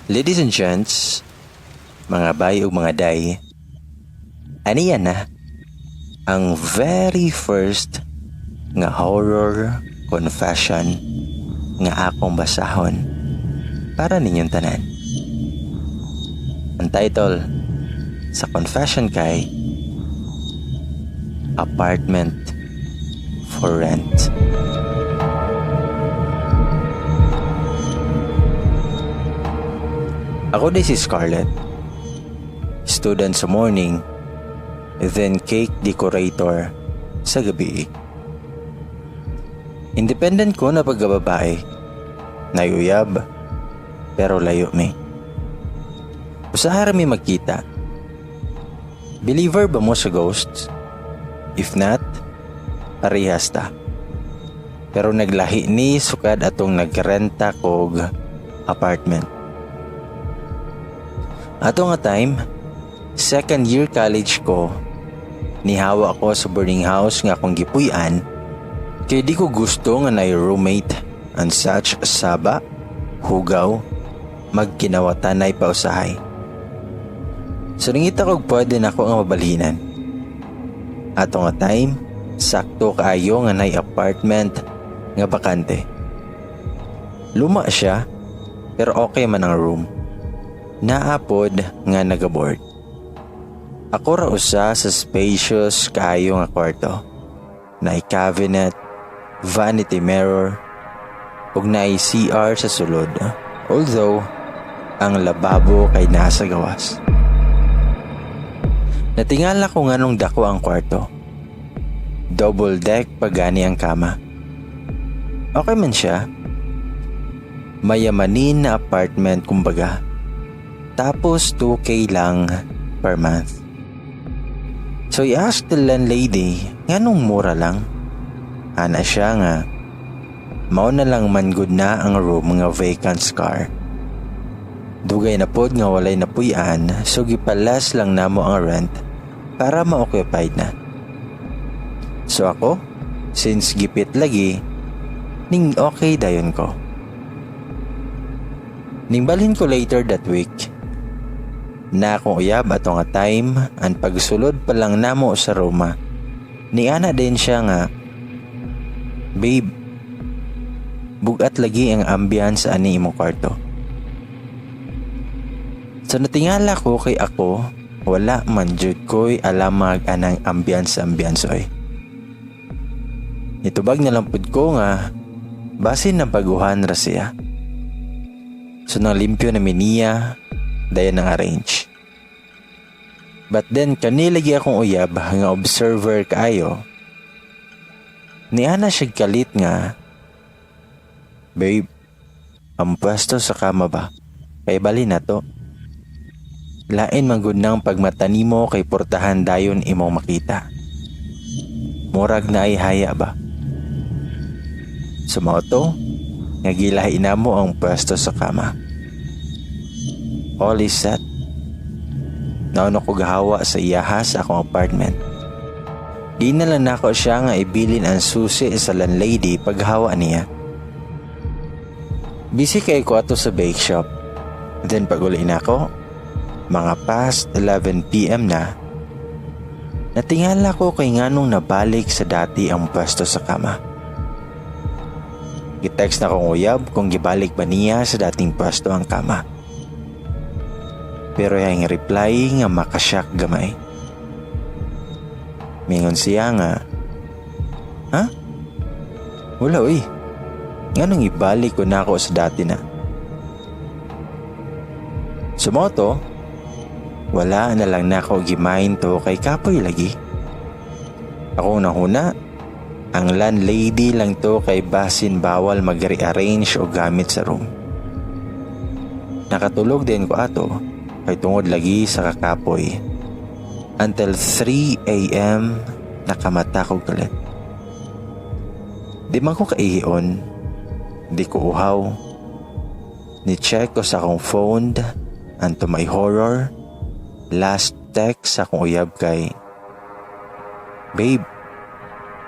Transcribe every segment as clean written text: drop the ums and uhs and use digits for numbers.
Ladies and gents, mga bay ug mga day, aniya na ang very first nga horror confession nga akong basahon para ninyong tanan. Ang title sa confession kay Apartment for Rent. Ako di si Scarlett. Student sa morning, then cake decorator sa gabi. Independent ko na pagkababae. Nayuyab, pero layo mi. Usahay ra mi magkita. Believer ba mo sa ghosts? If not, parehas ta. Pero naglahi ni sukad atong nagrenta kog apartment. Ato nga time, second year college ko, nihawa ko sa boarding house nga akong gipuy-an, kay di ko gusto nga naay roommate and such saba, hugaw, magkinawatanay pa usahay. So nangita kog pwede nako nga mabalhinan. Ato nga time, sakto kaayo nga nay apartment nga bakante. Luma siya, pero okay man ang room. Naapod nga nagaboard. Ako ra usa sa spacious kaayo nga kwarto. Naay cabinet, vanity mirror, ug naay CR sa sulod. Although, ang lababo kay nasa gawas. Natingala ko nganong dako ang kwarto. Double deck pa gani ang kama. Okay man siya. Mayamanin na apartment kumbaga. Tapos 2K lang per month. So I asked the landlady nganong mura lang. Ana siya nga mao na lang man gud na ang room nga vacant scar. Dugay na pod nga walay napuy-an, so gipalas lang namo ang rent para ma-occupied na. So ako, since gipit lagi, ning okay dayon ko. Ning balhin ko later that week. Na akong uyab ato nga time ang pagsulod pa lang namo sa Roma. Niana din siya nga, "Babe, bugat lagi ang ambience ani imong kwarto." So natingala ko kay ako, wala man jud ko'y alamag anang ambience ambience oy. Nitubag na lang pud ko nga basin na baguhan ra siya. So nang limpyo na mi niya, dayon nang arrange. But then kani lagi akong uyab nga observer kaayo. Niana siya kalit nga, "Babe, ang pwesto sa kama ba? Kay bali na to. Lain man gud nang pagmata nimo kay portahan dayon imong makita. Murag na ay haya ba?" So mao to, nga gilahi namo ang pwesto sa kama. All is set. Nauna ko gahawa sa iyaha sa akong apartment. Di na lang nako siya nga ibilin ang susi sa landlady paghawa niya. Busy kay ko ato sa bake shop. Then pag uli nako, mga past 11 p.m. na, natingala ko kay nganong nabalik sa dati ang pwesto sa kama. Gitext na kong uyab kung gibalik ba niya sa dating pwesto ang kama. Pero yung reply nga makasyak gamay. Mingon siya nga, "Ha? Wala uy. Nganong ibalik ko na ako sa dati na?" Sumoto, wala na lang nako gimain to kay kapoy lagi. Ako nahuna, ang landlady lang to kay basin bawal mag-rearrange o gamit sa room. Nakatulog din ko ato kay tungod lagi sa kakapoy. Until 3 a.m. nakamata ko kalit. Di man ko kaihion, di ko uhaw. Ni-check ko sa akong phone and to my horror, last text sa akong uyab kay, "Babe,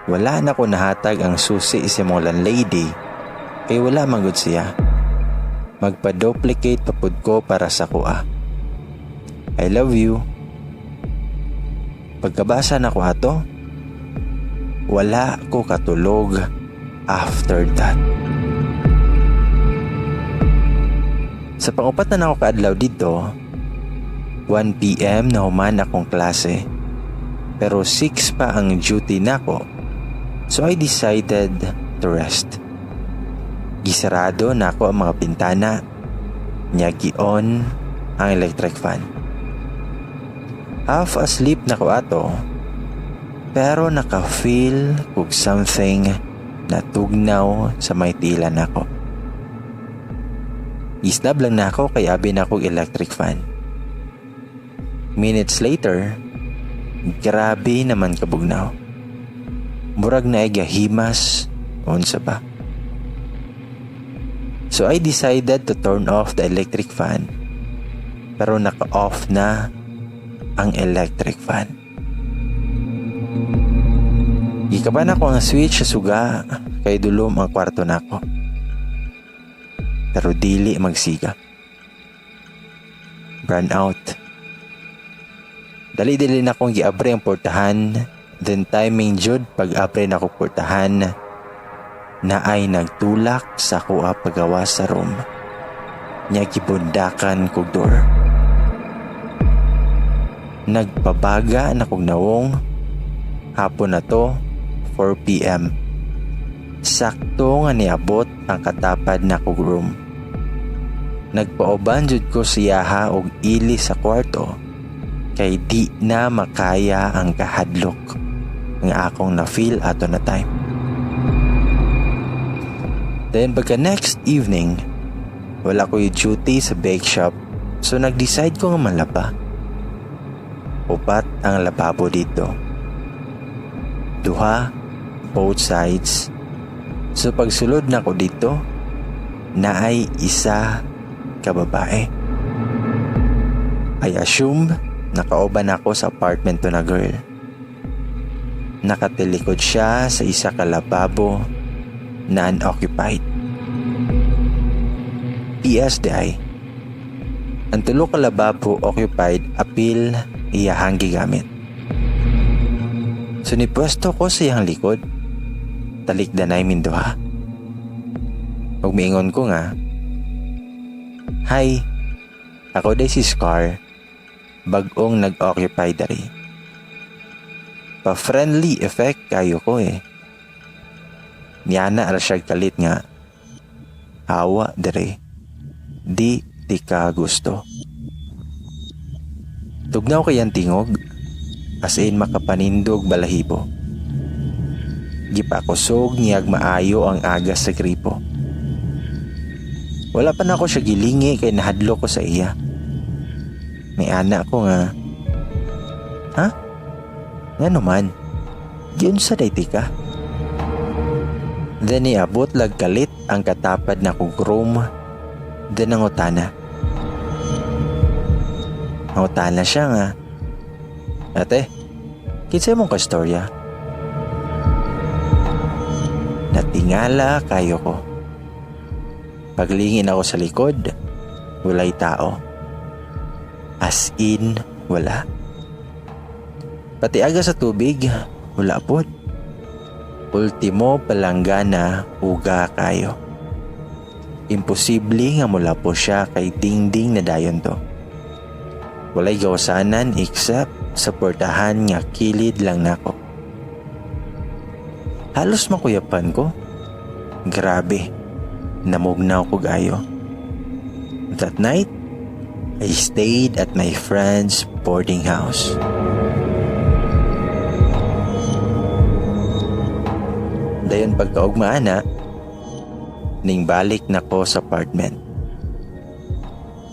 wala na ko nahatag ang susi sa imong landlady kay wala man gud siya. Magpa-duplicate pa pud ko para sa kuha. I love you. Pagkabasa nako ato, wala ko katulog after that. Sa pangupat na nako kaadlaw didto, 1 p.m. na human akong klase. Pero 6 pa ang duty nako. So I decided to rest. Gisarado nako ang mga bintana. Nya gi-on ang electric fan. Half asleep na ko ato, pero naka-feel kog something na tugnaw sa may tila nako. Gisnab lang nako kay abi nako electric fan. Minutes later, grabe naman kabugnaw. Murag na gahimas, unsa ba? So I decided to turn off the electric fan. Pero naka-off na ang electric fan. Gikaban nako ang switch sa suga kay dulom ang kwarto nako. Pero dili magsiga. Burn out. Dali-dali na akong giabre ang portahan, then timing jud pag abre nako portahan na ay nagtulak sa kuha pagawa sa room. Nya gibundakan kog door. Nagpabaga na kog nawong. Hapon na to, 4 p.m. Sakto nga niabot ang katapad na kog room. Nagpauban jud ko siyaha og ili sa kwarto kay di na makaya ang kahadlok nga akong na-feel ato na time. Then pagka next evening, wala ko yung duty sa bake shop, so nag-decide ko nga malaba. Upat ang lababo dito. Duha, both sides. So pagsulod na ko dito, naay isa ka babae. I assume nakauban ako sa apartment to na girl. Nakatilikod siya sa isa ka lababo na unoccupied. PSDI. Ang tulo ka lababo occupied, apil iyahang gigamit. So nipwesto ko sa iyang likod. Talikdanay minduha. Ug miingon ko nga, "Hi, ako day si Scar, bagong nag-occupy dari." Pa-friendly effect kayo ko eh. Niyana ra siya kalit nga, "Hawa dire. Di ti ka gusto." Tugnaw kay ang tingog, as in makapanindog balahibo. Gipakusog niyag maayo ang agas sa gripo. Wala pa nako siya gilingi kay nahadlo ko sa iya. May ana ko nga, "Ha? Nga naman, giunsa day ka?" Then niabot lag kalit ang katapad na kog room. Then nangutana. Nangutana siya nga, "Ate, kinsay mong kastorya?" Natingala kayo ko. Paglingin ako sa likod, walay tao. As in, wala. Pati aga sa tubig, wala pod. Ultimo palanggana, uga kayo. Imposible nga mula po siya kay dingding na dayon to. Walay gawasanan except sa portahan nga kilid lang nako. Halos makuyapan ko. Grabe, namugnaw ko gayo. That night, I stayed at my friend's boarding house. Dayon pagkaugma ana, ning balik na ko sa apartment.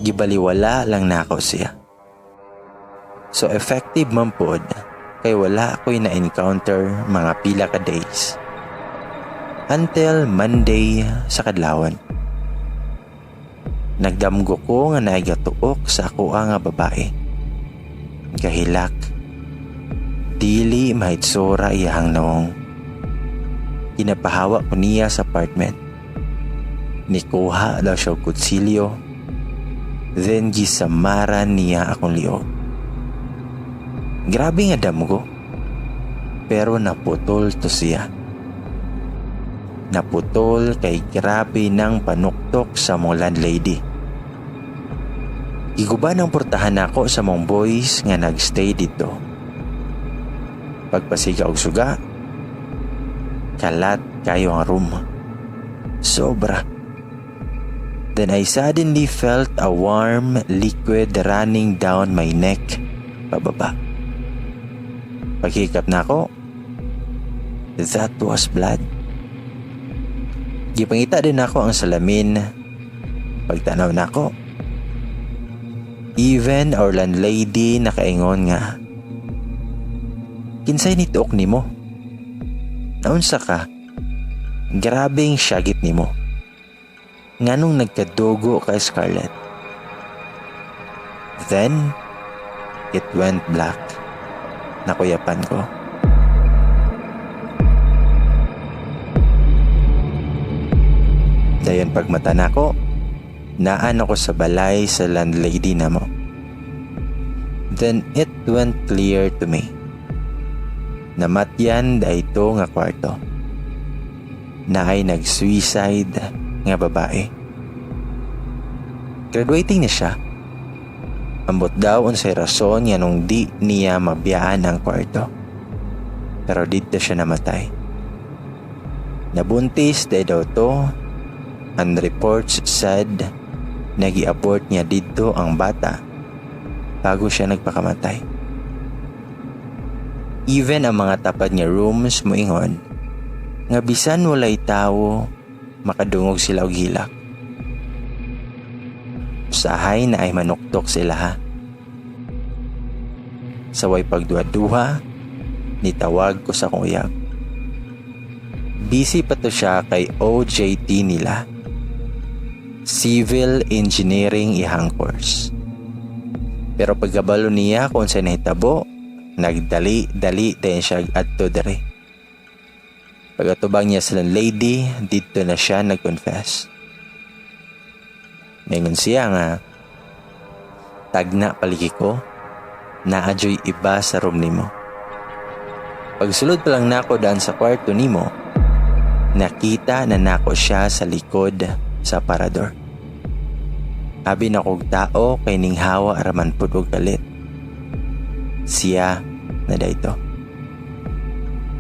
Gibaliwala lang nako siya. So effective man pod kay wala ako'y na-encounter mga pila ka days. Until Monday sa kadlawon. Nagdamgo ko nga naigatuok sa akoa nga babae. Gahilak. Dili mahitsura iyahang nawong. Ginapahawa ko niya sa apartment. Nikuha daw siya og kutsilyo, then gisamaran niya akong liog. Grabe nga damgo. Pero naputol to siya. Naputol kay grabe ng panuktok sa mong landlady. Giguba ng portahan nako sa mong boys nga nagstay dito. Pagpasiga og suga, kalat kayo ang room. Sobra. Then I suddenly felt a warm liquid running down my neck pababa. Paghikap nako, that was blood. Gipangita din nako ang salamin. Pagtanaw nako, even our landlady nakaingon nga, "Kinsay nituok nimo? Naunsa ka? Grabeng syagit nimo. Nganong nagkadugo ka, Scarlett?" Then, it went black. Nakuyapan ko. Dayon pagmata nako, naan ako sa balay sa landlady namo. Then it went clear to me. Namatyan ito nga kwarto. Naay nag-suicide nga babae. Graduating na siya. Ambot daw unsay rason nga nung di niya mabiyaan ang kwarto. Pero dito siya namatay. Nabuntis dahil daw to, and reports said nagi-abort niya dito ang bata bago siya nagpakamatay. Even ang mga tapad nga rooms moingon nga bisan walay tawo, makadungog sila og hilak. Usahay na ay manuktok sila ha. Sa way pagduha-duha, nitawag ko sa akong uyab. Busy pa to siya kay OJT nila. Civil Engineering ihang course. Pero pagkabalo niya kung sa nahitabo, nagdali-dali din siya adto dere. Pag-atubang niya sa lady, dito na siya nag-confess. Ningon siya nga, "Tagna paligi ko, naadyo'y iba sa room nimo. Pagsulod pa lang nako daan sa kwarto nimo, nakita na nako siya sa likod sa parador. Abi na kog tao kay ning hawa raman pud og kalit. Siya na dayto."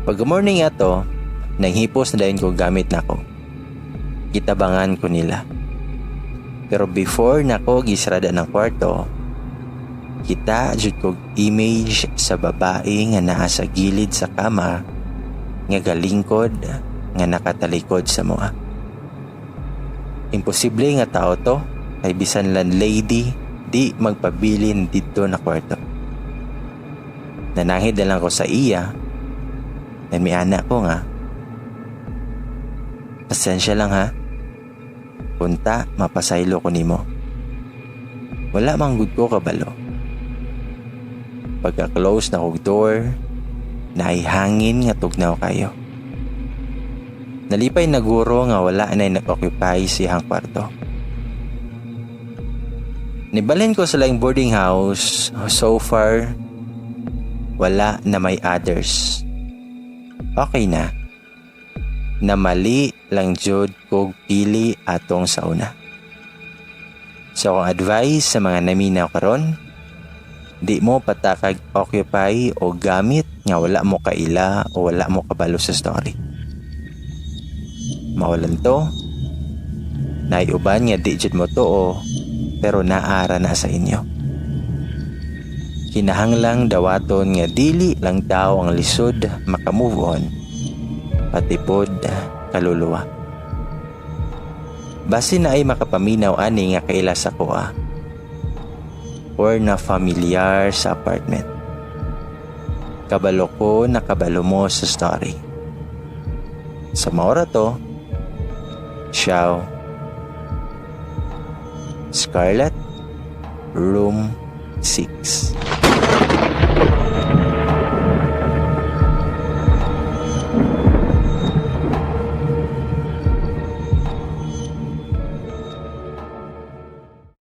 Pag morning ato, nanghipos na dayon ko gamit nako. Gitabangan ko nila. Pero before nako gisrada ng kwarto, kita jud kog image sa babae nga naa sa gilid sa kama nga galingkod nga nakatalikod sa moa. Imposible nga tao to kay bisan landlady di magpabilin didto na kwarto. Nanangid na lang ko sa iya, then miana ko nga, "Pasensya lang ha. Punta, mapasaylo ko nimo. Wala man gud ko kabalo." Pagka-close na kog door, naay hangin nga tugnaw kayo. Nalipay na guro nga wala na nag-occupy siyang kwarto. Nibalhin ko sa laing boarding house, so far, wala na may others. Okay na. Na mali lang jud kog pili atong sa una. So akong advice sa mga naminaw karon, di mo patakag occupy o gamit nga wala mo kaila o wala mo kabalo sa story. Maulan to, naiuban nga di jud mo to o pero naara na sa inyo. Kinahanglang dawaton nga dili lang tao ang lisod maka-move on, pati pod kaluluwa. Basi na ay makapaminaw ani nga kaila sa kuha or na familiar sa apartment. Kabalo ko na kabalo mo sa story. Sa maora to, ciao. Scarlett, Room 6.